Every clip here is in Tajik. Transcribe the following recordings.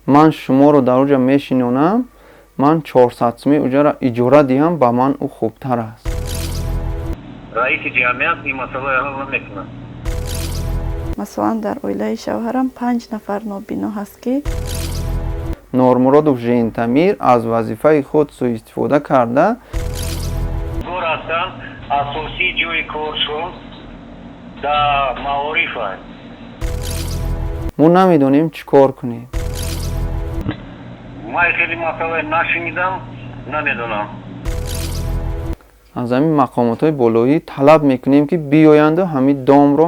Ман шуморо дар оҷа мешинонам, ман 400 сумӣ уҷаро иҷора диҳам, ба ман ӯ хубтар аст. Раиси ҷамъият ин масъаларо ҳал намекунад. Масалан, дар оилаи шавҳарам панҷ нафар нобино ҳаст, ки Нормуродов Жентамир аз вазифаи худ сӯистифода карда. Кор ҳастанд, асосии ҷои коршон дар маориф аст. Мо намедонем, чӣ кор кунем. Ман хеле масъалаи нашунидам, намедонам. Аз ҳамин мақомотҳои болоӣ талаб мекунем, ки биёянду ҳамин домро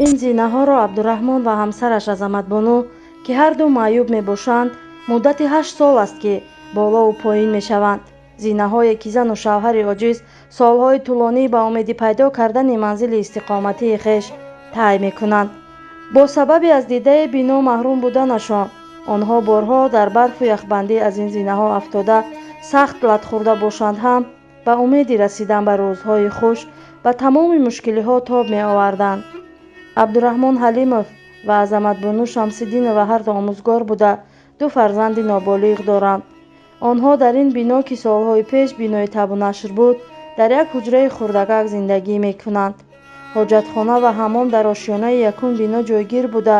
Ин зинаҳоро Абдураҳмон ва ҳамсараш Азаматбону, ки ҳарду маъюб мебошанд, муддати 8 сол аст, ки болову поин мешаванд. Зинаҳое, ки зану шавҳари оҷиз солҳои тӯлонӣ ба умеди пайдо кардани манзили истиқоматии хеш тай мекунанд. Бо сабаби аз дидаи бино маҳрум буданашон, онҳо борҳо дар барфу яхбандӣ аз ин зинаҳо афтода, сахт латхӯрда бошанд ҳам, ба умеди расидан ба рӯзҳои хуш ба тамоми мушкилиҳо тоб меоварданд. Абдураҳмон Ҳалимов ва Азаматбону Шамсиддинова ҳарду омӯзгор буда, ду фарзанди ноболиғ доранд. Онҳо дар ин бино, ки солҳои пеш бинои табъу нашр буд, дар як ҳуҷраи хурдакак зиндагӣ мекунанд. Ҳоҷатхона ва ҳаммом дар ошёнаи якум бино ҷойгир буда,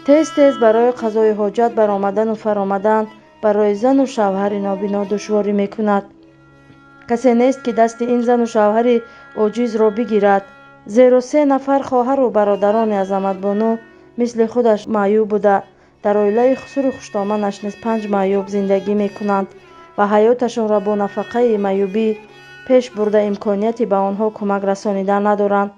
тез тез барои қазои ҳоҷат баромадану фаромадан барои зану шавҳари нобино душворӣ мекунад. Касе нест, ки дасти ин зану шавҳари оҷизро бигирад, зеро се нафар хоҳару бародарони Азаматбону мисли худаш маъюб буда, дар оилаи хусуру хуштоманаш низ панҷ маъюб зиндагӣ мекунанд ва ҳаёташонро бо нафақаи маъюбӣ пеш бурда, имконияти ба онҳо кӯмак расонидан надоранд.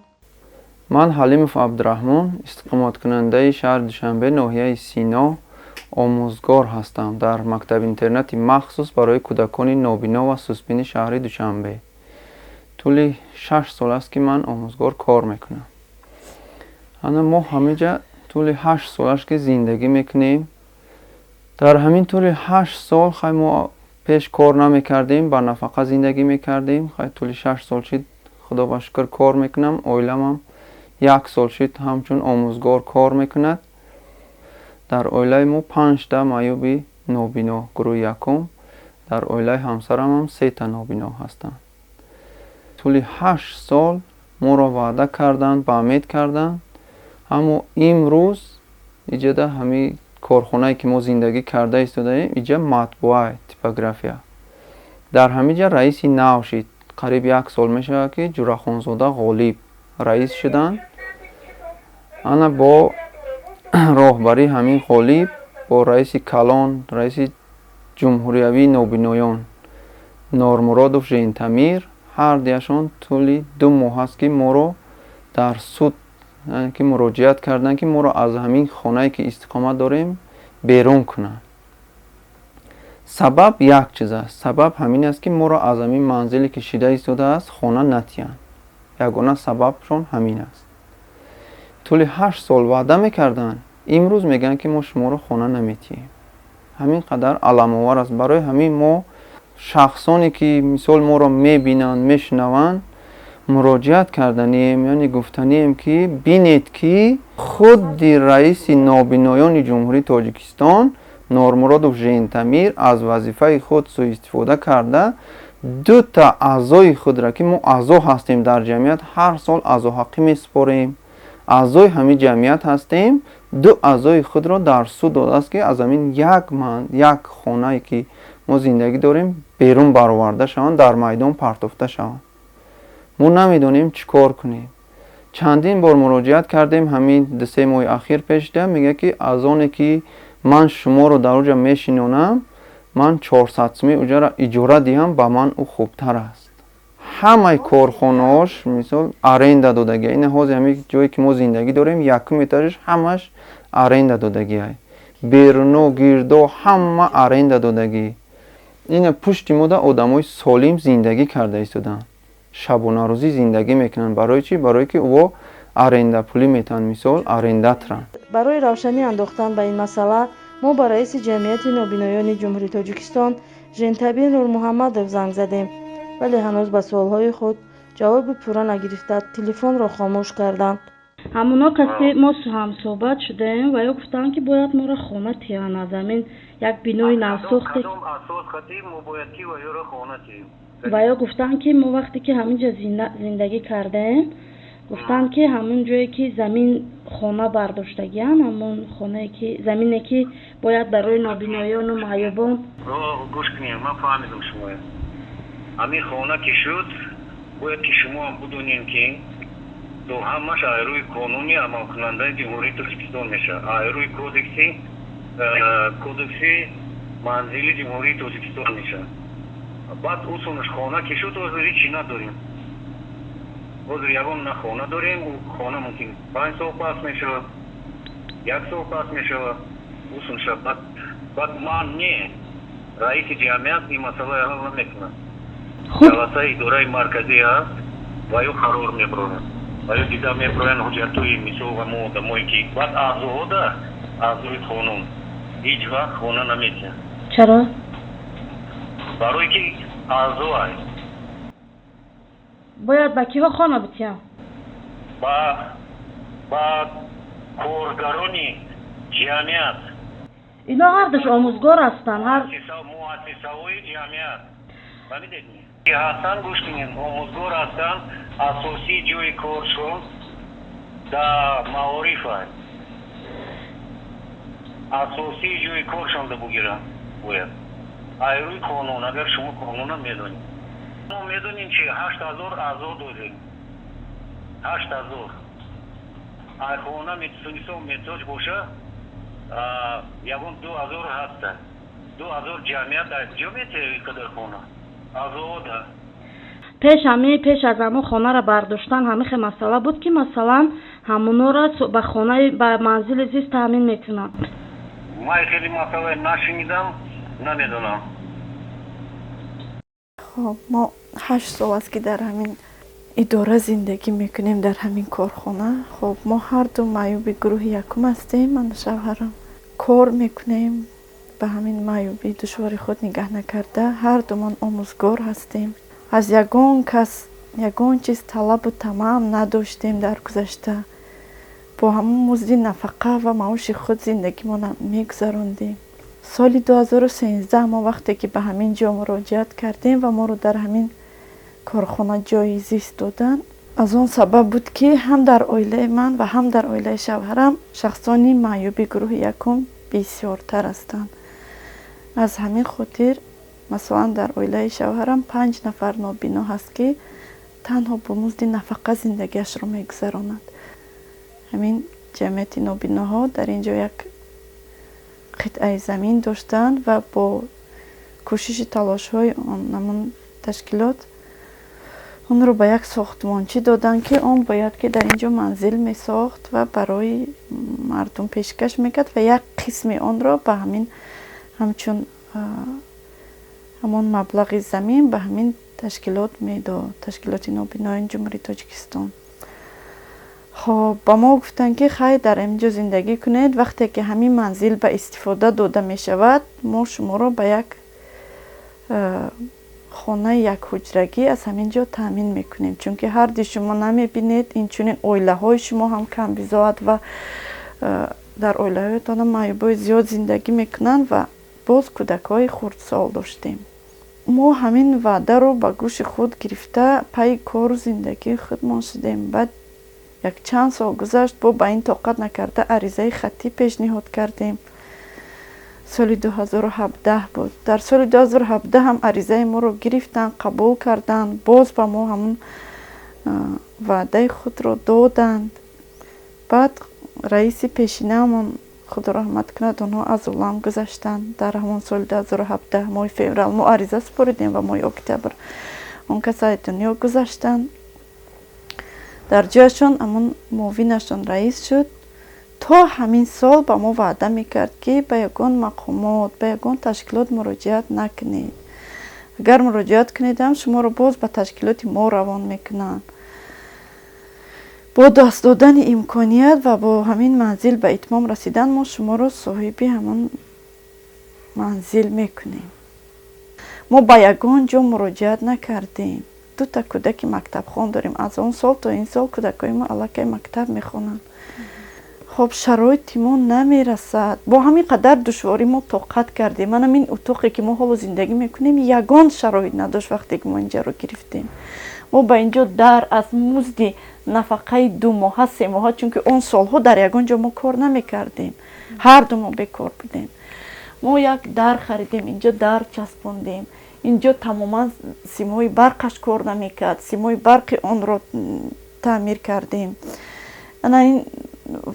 Ман Ҳалимов Абдураҳмон, истиқоматкунандаи шаҳри Душанбе, ноҳияи Сино, омӯзгор ҳастам дар мактаби интернати махсус барои кӯдакони нобино ва сустбини шаҳри Душанбе. Тӯли 6 сол аст, ки ман омӯзгор кор мекунам. Ана мо ҳамиҷа тӯли 8 сол аст, ки зиндагӣ мекунем. Дар ҳамин тӯли 8 сол, хай, мо пеш кор намекардем, ба нафақа зиндагӣ мекардем. Хай, тӯли 6 сол шид, худо ба шукр, кор мекунам. Оиламам як сол шид, ҳамчун омӯзгор кор мекунад. Дар оилаи мо панҷта маъюби нобино гурӯҳи якум, дар оилаи ҳамсарамам сета нобино ҳастанд. Тӯли 8 сол моро ваъда карданд, ба умед карданд, аммо имрӯз иҷода ҳамин корхонае, ки мо зиндагӣ карда истодаем, иҷа матбуа, типография, дар ҳамин ҷа раиси нав шид. Қариб як сол мешавад, ки Ҷурахонзода Ғолиб раис шуданд. Ана бо роҳбарии ҳамин Ғолиб, бо раиси калон, раиси ҷумҳуриявии нобиноён Нормуродов Жентамир, ҳардуяшон тӯли 2 моҳ аст, ки моро дар суд, ки муроҷиат карданд, ки моро аз ҳамин хонае, ки истиқомат дорем, берун кунанд. Сабаб як чиз аст. Сабаб ҳамин аст, ки моро аз ҳамин манзиле, ки шида истодааст, хона натиҳанд. Ягона сабабшон ҳамин аст. Тӯли 8 сол ваъда мекарданд, имрӯз мегӯянд, ки мо шуморо хона наметиҳем. Ҳамин қадар аламовар аст. Барои ҳамин мо шахсоне, ки мисол моро мебинанд, мешунаванд, муроҷиат карданием, яъне гуфтанием, ки бинед, ки худи раиси нобиноёни Ҷумҳурии Тоҷикистон Нормуродов Жентамир аз вазифаи худ сӯистифода карда, дута аъзои худро, ки мо аъзо ҳастем дар ҷамъият, ҳар сол аъзоҳаққӣ месупорем, аъзои ҳамин ҷамъият ҳастем, ду аъзои худро дар суд додааст, ки аз ҳамин як хонае, ки мо зиндагӣ дорем, берун бароварда шаванд, дар майдон партофта шаванд. Мо намедонем, чӣ кор кунем. Чандин бор муроҷиат кардем. Ҳамин 2-се моҳи ахир пешида мегӯяд, ки аз оне, ки ман шуморо дар оҷа мешинонам, ман 400 сумӣ уҷаро иҷора диҳам, ба ман ӯ хубтар аст. Ҳамаи корхонаҳош, мисол, аренда додагия. Ина ҳозир ҳамин ҷое, ки мо зиндагӣ дорем, якум этажаш ҳамаш аренда додагиай, беруно, гирдо ҳама аренда додагӣ. Ина пушти мода одамои солим зиндагӣ карда истоданд, шабонарӯзӣ зиндагӣ мекунанд. Барои чӣ? Барое ки ӯ аренда пулӣ метаҳанд, мисол, арендаторанд. Барои равшанӣ андохтан ба ин масъала мо ба раиси ҷамъияти нобиноёни Ҷумҳурии Тоҷикистон Жентабир Нурмуҳаммадов занг задем, вале ҳанӯз ба суолҳои худ ҷавоби пурра нагирифта, телефонро хомӯш карданд. Ҳамоно касе мо ҳамсӯҳбат шудаем ва ё гуфтанд, ки бояд моро хона тиҳанд аз ҳамин як бинои навсохте. Ва ё гуфтанд, ки мо вақте ки ҳамин ҷо зиндагӣ кардаем, гуфтанд, ки ҳамон ҷое ки замин хона бардоштагианд, ҳамон хонае ки замине ки бояд барои нобиноёну маъюбон. Гӯш кунед, ман фаҳмидам шумоя. Ҳамин хона ки шуд, бояд ки шумоам бидонем, ки то ҳамаш аз рӯи қонуни амалкунандаи Ҷумҳурии Тоҷикистон мешавад, аз рӯи кодекси манзили Ҷумҳурии Тоҷикистон мешавад. Баъд усунаш хона ки шуд, ҳозир ҳичи надорем. Ҳозир ягон на хона дорем. Хона мумкин 5 сол пас мешавад, як сол пас мешавад. Усунша баъд ман не, раиси ҷамъият ин масъалаи ҳал намекунад. Ҷаласаи идораи марказӣ ҳаст ва ё қарор мебарорад ва ё дида мебароянд ҳуҷҷатҳои, мисол, ҳамо одамое ки баъд аъзоҳода аз рӯи қонун ҳеҷ вақт хона наметиҳанд. Чаро? Барое ки аъзо аст. Бояд ба киҳо хона битиҳам? Ба коргарони ҷамъият. Ино ҳардуш омӯзгор ҳастанд, ҳар Муассисаҳои ҷамъият, фаҳмидед? Ҳастанд, гӯш кунед, омӯзгор ҳастанд, асосии ҷои коршон дар маориф аст. Асосии ҷои коршон да бугиранд бояд ай рӯи қонун. Агар шумо қонуна медонед, мо медонем, чи 8000 аъзо дорем, 8000 ай хона мисол меҳтоҷ боша, ягон 2000 ҳаста. 2000 ҷамъият ай куҷо метиҳад ин қадар хона аъзода? Пеш ҳами пеш аз ҳамон хонаро бардоштан ҳамин хел масъала буд, ки масалан ҳамонора ба хонаи ба манзили зист таъмин мекунанд. Ман хеле масъалаи нашунидам, намедонам. Хоб, мо 8 сол аст, ки дар ҳамин идора зиндагӣ мекунем, дар ҳамин корхона. Хоб, мо ҳарду маъюби гурӯҳи якум ҳастем, ману шавҳарам. Кор мекунем, ба ҳамин маъюбии душвори худ нигаҳ накарда, ҳардумон омӯзгор ҳастем. Аз ягон кас ягон чиз талабу тамаъам надоштем. Дар гузашта бо ҳамон музди нафақа ва маоши худ зиндагимонро мегузарондем. Соли 2013 мо вақте ки ба ҳамин ҷо муроҷиат кардем ва моро дар ҳамин корхона ҷойи зист доданд, аз он сабаб буд, ки ҳам дар оилаи ман ва ҳам дар оилаи шавҳарам шахсони маъюби гурӯҳи якум бисёртар ҳастанд. Аз ҳамин хотир, масалан, дар оилаи шавҳарам панҷ нафар нобино ҳаст, ки танҳо бо музди нафақа зиндагиашро мегузаронад. Ҳамин ҷамъияти нобиноҳо дар ин ҷо як қитъаи замин доштанд ва бо кӯшиши талошҳои ҳамон ташкилот онро ба як сохтмончӣ доданд, ки он бояд ки дар ин ҷо манзил месохт ва барои мардум пешкаш мекард ва як қисми онро ба ҳамин ҳамчун ҳамон маблағи замин ба ҳамин ташкилот медод, ташкилоти нобиноёни Ҷумҳурии Тоҷикистон. Хоб, ба мо гуфтанд, ки хай, дар ин ҷо зиндагӣ кунед, вақте ки ҳамин манзил ба истифода дода мешавад, мо шуморо ба як хонаи якҳуҷрагӣ аз ҳамин ҷо таъмин мекунем, чунки ҳарди шумо намебинед, инчунин оилаҳои шумо ҳам камбизоат ва дар оилаҳоятонам маъюбои зиёд зиндагӣ мекунанд. Ва боз кӯдакҳои хурдсол доштем. Мо ҳамин ваъдаро ба гӯши худ гирифта, пайи кору зиндагии худмон шудем. Баъд якчанд сол гузашт, бо ба ин тоқат накарда аризаи хаттӣ пешниҳод кардем. Соли 2017 буд. Дар соли 2017 ҳам аризаи моро гирифтанд, қабул карданд, боз ба мо ҳамон ваъдаи худро доданд. Баъд раиси пешинаамон, худо раҳмат кунад, онҳо аз олам гузаштанд. Дар ҳамон соли 2017 моҳи феврал мо ариза супоридем ва моҳи октябр он кас аз дунё гузаштанд. Дар ҷояшон ҳамон муовинашон раис шуд. То ҳамин сол ба мо ваъда мекард, ки ба ягон мақомот, ба ягон ташкилот муроҷиат накунед, агар муроҷиат кунедам, шуморо боз ба ташкилоти мо равон мекунанд. Бо даст додани имконият ва бо ҳамин манзил ба итмом расидан мо шуморо соҳиби ҳамон манзил мекунем. Мо ба ягон ҷо муроҷиат накардем. Дута кӯдаки мактабхон дорем. Аз он сол то ин сол кӯдакҳои мо аллакай мактаб мехонанд. Хоб, шароити мо намерасад. Бо ҳамин қадар душворӣ мо тоқат кардем. Ман ҳамин утоқе ки мо ҳоло зиндагӣ мекунем, ягон шароит надошт. Вақте ки мо инҷаро гирифтем, мо ба инҷо дар аз музди нафақаи 2 моҳа, 3 моҳа, чунки он солҳо дар ягон ҷо мо кор намекардем, ҳар ду мо бекор будем. Мо як дар харидем, инҷо дар часпондем. Инҷо тамоман симҳои барқаш кор намекард, симҳои барқи онро таъмир кардем. Ана ин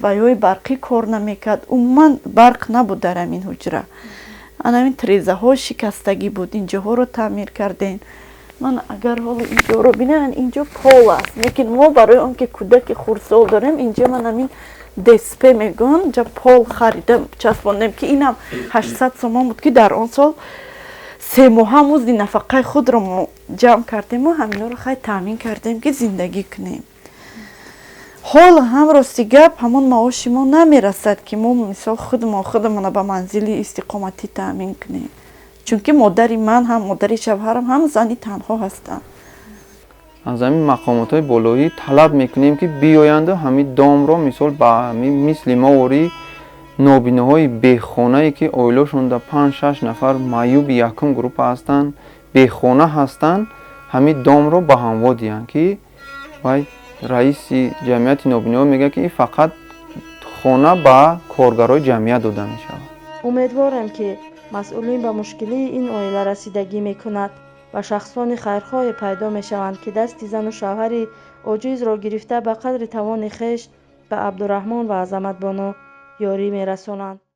вайҳои барқӣ кор намекард, умуман барқ набуд дар ҳамин ҳуҷра. Ана ҳамин тирезаҳо шикастагӣ буд, инҷоҳоро таъмир кардем. Ман агар ҳоло инҷоро бинам, инҷо пол аст, лекин мо барои он ки кӯдаки хурдсол дорем, инҷо ман ҳамин ДСП мегӯянд, инҷа пол харида часпондем, ки инам 800 сомон буд, ки дар он сол 3 моҳа музди нафақаи худро мо ҷамъ кардему ҳаминҳоро хай таъмин кардем, ки зиндагӣ кунем. Ҳоло ҳам, рости гап, ҳамон маоши мо намерасад, ки мо мисол худмо худамона ба манзили истиқоматӣ таъмин кунем, чунки модари ман ҳам, модари шавҳарам ҳам зани танҳо ҳастанд. Аз ҳамин мақомотҳои болоӣ талаб мекунем, ки биёянду ҳамин домро мисол ба мисли мо ворӣ нобиноҳои бехонае, ки оилашонда панҷ шаш нафар маъюби якум группа ҳастанд, бехона ҳастанд, ҳамин домро ба ҳамво диҳанд, ки вай раиси ҷамъияти нобиноҳо мегӯяд, ки ин фақат хона ба коргарои ҷамъият дода мешавад. Умедворем, ки масъулин ба мушкилии ин оила расидагӣ мекунад ва шахсони хайрхоҳе пайдо мешаванд, ки дасти зану шавҳари оҷизро гирифта, ба қадри тавони хеш ба Абдураҳмон ва Азаматбону ёрӣ мерасонанд.